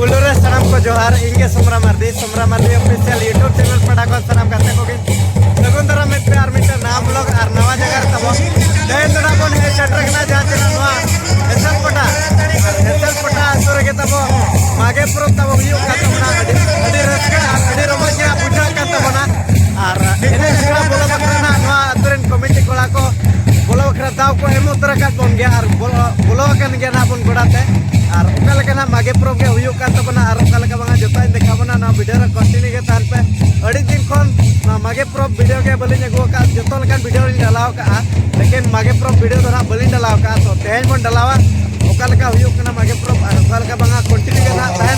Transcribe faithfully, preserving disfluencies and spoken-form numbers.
ᱯᱩᱭᱞᱩ ᱨᱮ ᱥᱟᱱᱟᱢ ᱠᱚ ᱡᱚᱦᱟᱨ, ᱤᱧ ᱜᱮ Somra Mardi, Somra Mardi official YouTube channel ᱯᱟᱦᱴᱟ ᱠᱷᱚᱱ ᱥᱟᱱᱟᱢ ᱜᱟᱛᱮ ᱠᱚᱜᱮ ᱥᱟᱹᱜᱩᱱ ᱫᱟᱨᱟᱢ ᱢᱮᱫ ᱯᱮ ᱟᱨ ᱢᱤᱫᱴᱟᱝ ᱱᱟᱣᱟ ᱵᱞᱚᱜ ᱟᱨ ᱱᱟᱣᱟ ᱡᱟᱭᱜᱟ ᱨᱮ ᱛᱟᱵᱚ᱾ ᱛᱮᱦᱮᱧ ᱫᱚ ᱱᱟᱜ ᱵᱚᱱ ᱦᱮᱡ ᱥᱮᱴᱮᱨ ᱠᱟᱱᱟ ᱡᱟᱦᱟᱸ ᱪᱮᱱᱮᱞ ᱱᱚᱣᱟ ᱦᱮᱥᱮᱞ ᱯᱟᱴᱟ, ᱟᱨ ᱦᱮᱥᱮᱞ ᱯᱟᱴᱟ ᱟᱹᱛᱩ ᱨᱮᱜᱮ ᱛᱟᱵᱚ ᱢᱟᱜᱮ ᱯᱚᱨᱚᱵᱽ ᱛᱟᱵᱚ ᱦᱩᱭᱩᱜ ᱠᱟᱱ ᱛᱟᱵᱚᱱᱟ᱾ ᱟᱹᱰᱤ, ᱟᱹᱰᱤ ᱨᱟᱹᱥᱠᱟᱹ ᱟᱨ ᱟᱹᱰᱤ ᱨᱚᱢᱚᱡᱽ ᱜᱮ ᱵᱩᱡᱷᱟᱹᱜ ᱠᱟᱱ ᱛᱟᱵᱚᱱᱟ᱾ ᱟᱨ ᱮᱱᱮᱡ ᱥᱮᱨᱮᱧ ᱵᱚᱞᱚ ᱵᱟᱠᱷᱨᱟ ᱱᱟᱜ ᱱᱚᱣᱟ ᱟᱹᱛᱩ ᱨᱮᱱ ᱠᱚᱢᱤᱴᱤ ᱠᱚᱲᱟ ᱠᱚ ᱵᱚᱞᱚ ᱵᱟᱠᱷᱨᱟ ᱫᱟᱣ ᱠᱚ ᱮᱢ ᱩᱛᱟᱹᱨ ᱟᱠᱟᱫ ᱵᱚᱱ ᱜᱮᱭᱟ ᱟᱨ ᱵᱚᱞᱚ, ᱵᱚᱞᱚ ᱟᱠᱟᱱ ᱜᱮᱭᱟ ᱱᱟᱜ ᱵᱚᱱ ᱜᱚᱰᱟ ᱛᱮ᱾ ᱟᱨ ᱚᱠᱟ ᱞᱮᱠᱟ ᱱᱟᱜ ᱢᱟᱜᱮ ᱯᱚᱨᱚᱵᱽ ᱜᱮ ᱦᱩᱭᱩᱜ ᱠᱟᱱ ᱛᱟᱵᱚᱱᱟ ᱟᱨ ᱚᱠᱟ ᱞᱮᱠᱟ ᱵᱟᱝᱟ ᱡᱚᱛᱚᱧ ᱫᱮᱠᱷᱟᱣ ᱵᱚᱱᱟ᱾ ᱱᱚᱣᱟ ᱵᱷᱤᱰᱤᱭᱳ ᱨᱮ ᱠᱚᱱᱴᱤᱱᱤᱭᱩ ᱜᱮ ᱛᱟᱦᱮᱱ ᱯᱮ᱾ ᱟᱹᱰᱤ ᱫᱤᱱ ᱠᱷᱚᱱ ᱱᱚᱣᱟ ᱢᱟᱜᱮ ᱯᱚᱨᱚᱵᱽ ᱵᱷᱤᱰᱤᱭᱳ ᱜᱮ ᱵᱟᱹᱞᱤᱧ ᱟᱹᱜᱩ ᱟᱠᱟᱫ, ᱡᱚᱛᱚ ᱞᱮᱠᱟᱱ ᱵᱷᱤᱰᱤᱭᱳ ᱞᱤᱧ ᱰᱟᱞᱟᱣ ᱟᱠᱟᱫᱼᱟ, ᱞᱮᱠᱤᱱ ᱢᱟᱜᱮ ᱯᱚᱨᱚᱵᱽ ᱵᱷᱤᱰᱤᱭᱳ ᱫᱚ ᱱᱟᱜ ᱵᱟᱹᱞᱤᱧ ᱰᱟᱞᱟᱣ ᱟᱠᱟᱫᱼᱟ᱾ ᱛᱚ ᱛᱮᱦᱮᱧ ᱵᱚᱱ ᱰᱟᱞᱟᱣᱟ ᱚᱠᱟ ᱞᱮᱠᱟ ᱦᱩᱭᱩᱜ ᱠᱟᱱᱟ ᱢᱟᱜᱮ ᱯᱚᱨᱚᱵᱽ ᱟᱨ ᱚᱠᱟ ᱞᱮᱠᱟ ᱵᱟᱝᱟ ᱠᱚᱱᱴᱤᱱᱤᱭᱩ ᱜᱮ ᱱᱟᱜ ᱛᱟᱦᱮᱱ